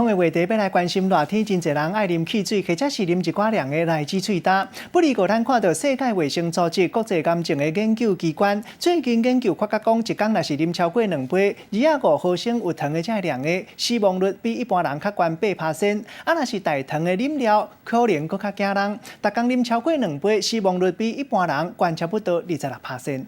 的話題欲來關心熱天，真濟人愛啉汽水，或者是啉一寡涼的來止喙焦。不過，咱看到世界衛生組織國際癌症的研究機關最近研究發覺講，一工若是啉超過兩杯2.5毫升有糖的這涼的，死亡率比一般人較懸8%。啊，若是帶糖的飲料，可能閣較驚人。逐工啉超過兩杯，死亡率比一般人懸差不多26%。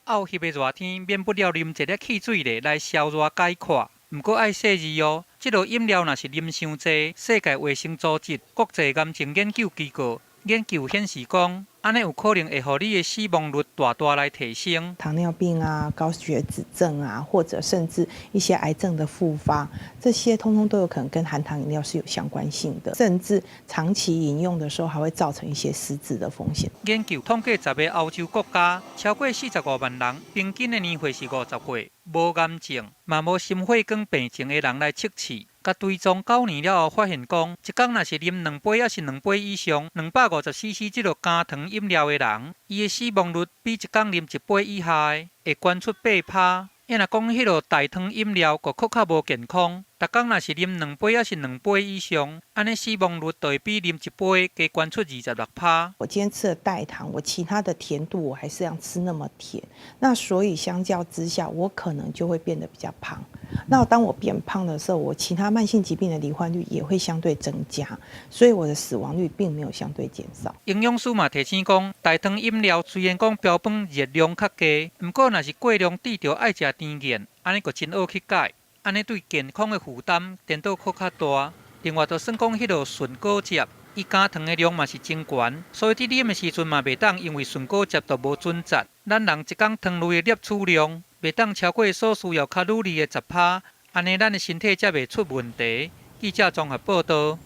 漚翕的熱天，免不了啉一粒汽水咧來消熱解渴。毋過愛細膩哦，這落飲料若是啉傷濟，世界衛生組織國際癌症研究機構研究顯示講，按呢有可能會予你的死亡率大大來提升。糖尿病啊、高血脂症啊，或者甚至一些癌症的復發，這些通通都有可能跟含糖飲料是有相關性的。甚至長期飲用的時候，還會造成一些失智的風險。研究統計10個歐洲國家，超過45萬人，平均的年歲是50歲，無癌症，嘛無心血管病症的人來測試。共追蹤9年了後，發現講，一工若是啉兩杯抑是兩杯以上，250 cc 這落加糖飲料的人，伊的死亡率比一工啉一杯以下的會懸出8%。抑若講彼落代糖飲料，閣閣較無健康。逐工若是啉兩杯抑是兩杯以上，按呢死亡率就會比啉一杯加懸出26%。我今天吃了代糖，我其他的甜度我還是要吃那麼甜，那所以相較之下，我可能就會變得比較胖。那當我變胖的時候，我其他慢性疾病的罹患率也會相對增加，所以我的死亡率並沒有相對減少。營養師嘛提醒講，代糖飲料雖然講標榜熱量較低，毋過若是過量致著愛食甜癮，按呢就真好去改，按呢對健康的負擔顛倒閣較大。另外，就算講彼落純果汁，伊加糖的量嘛是真懸，所以佇啉的時陣嘛袂當因為純果汁就無準則。咱人一工糖類的攝取量袂當超過所需要卡路里的10%，按呢咱的身體才袂出問題。記者綜合報導。